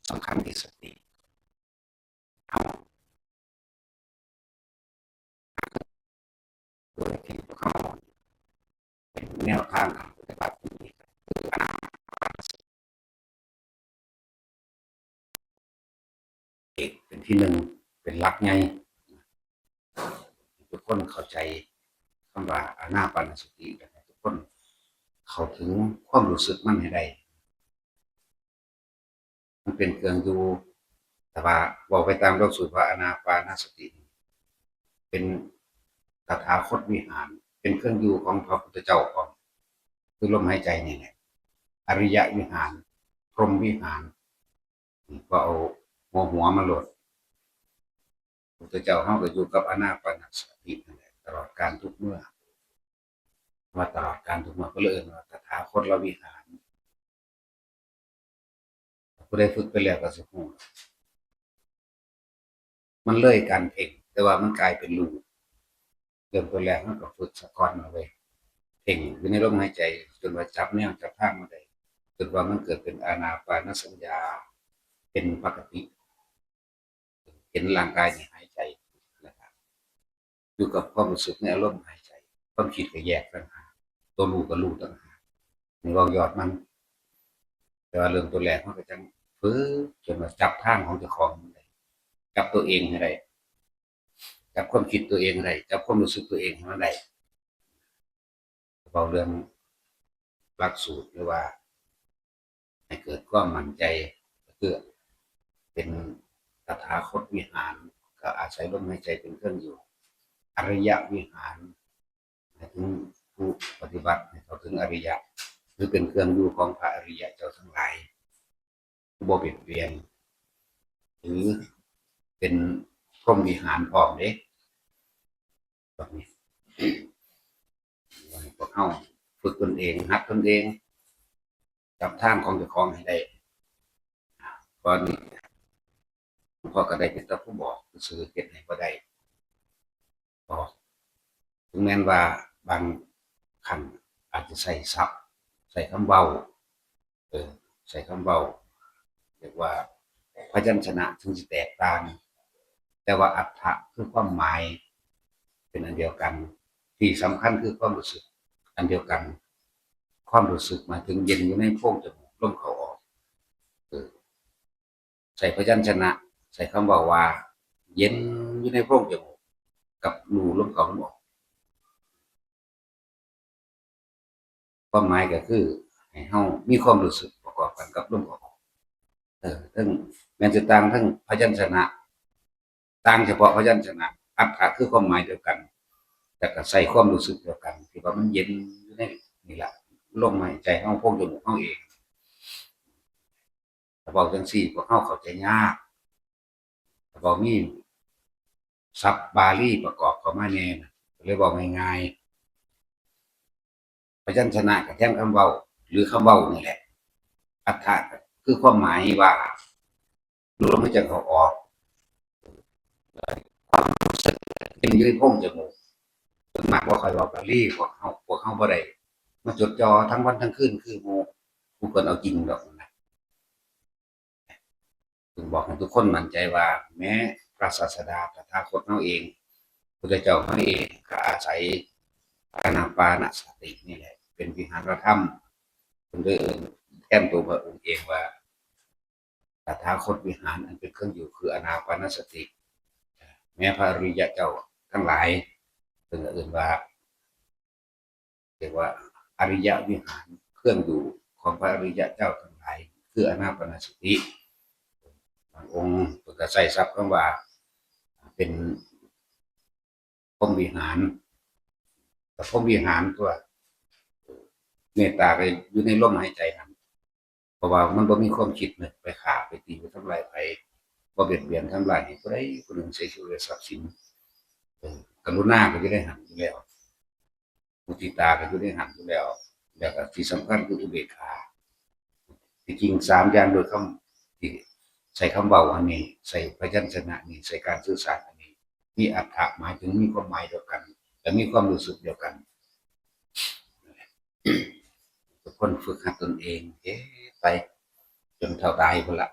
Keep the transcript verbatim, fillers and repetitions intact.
สำคัญที่สติ เฮา โดยที่พวกเฮาเป็นแนวทางการปฏิบัติที่ดี เอกเป็นที่หนึ่ง เป็นหลักใหญ่ ทุกคนเข้าใจคำว่าอานาปานสติ และให้ทุกคนเข้าถึงความรู้สึกมันให้ได้ มันเป็นเครื่องอยู่ แต่ว่าเว้าไปตามหลักสูตรว่าอานาปานสติ เป็นตถาคตวิหาร เป็นเครื่องอยู่ของพระพุทธเจ้าของ คือลมหายใจนี่แหละ อริยวิหาร พรหมวิหาร ก็เอาหัวหัวมาโลด พระพุทธเจ้าเฮาก็อยู่กับอานาปานสตินั่นแหละ ตลอดกาลทุกเมื่อ ว่าตลอดกาลทุกเมื่อ ก็เลยเอิ้นว่าตถาคตวิหาร ผู้ใดฝึกไปแล้วก็สิฮู้ มันเลยการเพ่ง แต่ว่ามันกลายเป็นรู้ เริ่มต้นแรกมันก็ฝึกสะก่อนเอาไว้ เพ่งอยู่ในลมหายใจ จนว่าจับแนวจับทางมันได้ จนว่ามันเกิดเป็นอานาปานสัญญา เป็นปกติ เห็นร่างกายนี่หายใจนะครับ อยู่กับความรู้สึกในอารมณ์หายใจ ความคิดก็แยกต่างหาก ตัวรู้ก็รู้ต่างหาก นี่เว้ายอดมัน แต่ว่าเริ่มต้นแรกมันก็จั่งฝึกจนว่าจับทางของเจ้าของให้ได้ จับตัวเองให้ได้ จับความคิดตัวเองให้ได้ จับความรู้สึกตัวเองให้มันได้ เว้าเรื่องหลักสูตรหรือว่า ให้เกิดความมั่นใจ ก็คือเป็นตถาคตวิหาร ก็อาศัยลมหายใจเป็นเครื่องอยู่ อริยวิหาร หมายถึงผู้ปฏิบัติให้เข้าถึงอริยะ หรือเป็นเครื่องอยู่ของพระอริยะเจ้าทั้งหลาย ผู้บ่เบียดเบียน หรือเป็นพรหมวิหารพร้อมเด้ แบบนี้ พวกเฮาฝึกตนเอง หัดตนเอง จับทางของเจ้าของให้ได้ ก่อนนี้หลวงพ่อก็ได้เป็นแต่ผู้บอกซื่อๆ เฮ็ดให้บ่ได้ บอก ถึงแม้นว่าบางครั้งอาจจะใส่ศัพท์ ใส่คำเว้า เออ ใส่คำเว้า เรียกว่าพยัญชนะถึงสิแตกต่าง แต่ว่าอรรถะคือความหมายเป็นอันเดียวกัน ที่สำคัญคือความรู้สึกอันเดียวกัน ความรู้สึกหมายถึงเย็นอยู่ในโพรงจมูก ลมเข้าออก เออ ใส่พยัญชนะ ใส่คำเว้าว่า เย็นอยู่ในโพรงจมูก กับรู้ลมเข้าลมออก ความหมายก็คือให้เฮามีความรู้สึกประกอบกันกับลมเข้าออก เออ ทั้ง แม้นจะต่างทั้งพยัญชนะ ต่างเฉพาะพยัญชนะ อรรถะคือความหมายเดียวกัน แต่ก็ใส่ความรู้สึกเดียวกัน ที่ว่ามันเย็นอยู่ในนี่ล่ะ ลมหายใจเฮา โพรงจมูกเฮาเอง ถ้าเว้าจั่งซี้ พวกเฮาเข้าใจยาก ถ้าเว้ามีศัพท์บาลีประกอบเข้ามาแหน่น่ะ ก็เลยเว้าง่ายๆ พยัญชนะก็แทนคำเว้า หรือคำเว้านี่แหละ อรรถะก็คือความหมายว่า ลมหายใจเข้าออก ความรู้สึกเป็นอยู่ในโพรงจมูก ส่วนมากบ่ค่อยเว้าบาลี พวกเฮา พวกเฮาบ่ได้มาจดจ่อทั้งวันทั้งคืนคือหมู่ ผู้เพิ่นเอาจริงดอกนะ จึงบอกให้ทุกคนมั่นใจว่า แม้พระศาสดาตถาคตเฮาเอง พุทธเจ้าเฮาเองก็อาศัยอานาปานสตินี่แหละ เป็นวิหารธรรม เพิ่นเลยเอิ้นแทนตัวพระองค์เองว่า ตถาคตวิหารอันเป็นเครื่องอยู่คืออานาปานสติ แม้พระอริยะเจ้าทั้งหลาย เพิ่นก็เอิ้นว่า เรียกว่าอริยวิหาร เครื่องอยู่ของพระอริยะเจ้าทั้งหลาย คืออานาปานสติ บางองค์เพิ่นก็ใช้ศัพท์คำว่า เป็นพรหมวิหาร แต่พรหมวิหารตัว เมตตาก็อยู่ในลมหายใจนั่น เพราะว่ามันบ่มีความคิดนะ ไปฆ่า ไปตี ไปทำลายไผ บ่เบียดเบียนทำลายให้ผู้ใดผู้หนึ่งเสียชีวิต ทรัพย์สิน เออ กรุณาก็อยู่ในหั้นอยู่แล้ว มุทิตาก็อยู่ในหั้นอยู่แล้ว แล้วก็ที่สำคัญคืออุเบกขา ที่จริงสามอย่างโดยคำ ที่ใช้คำเว้าอันนี้ ใช้พยัญชนะนี้ ใช้การสื่อสารอันนี้ มีอรรถะหมายถึงมีความหมายเดียวกัน และมีความรู้สึกเดียวกัน ทุกคนฝึกหัดตนเอง เฮ็ดไป จนเฒ่าตายพุ้นละ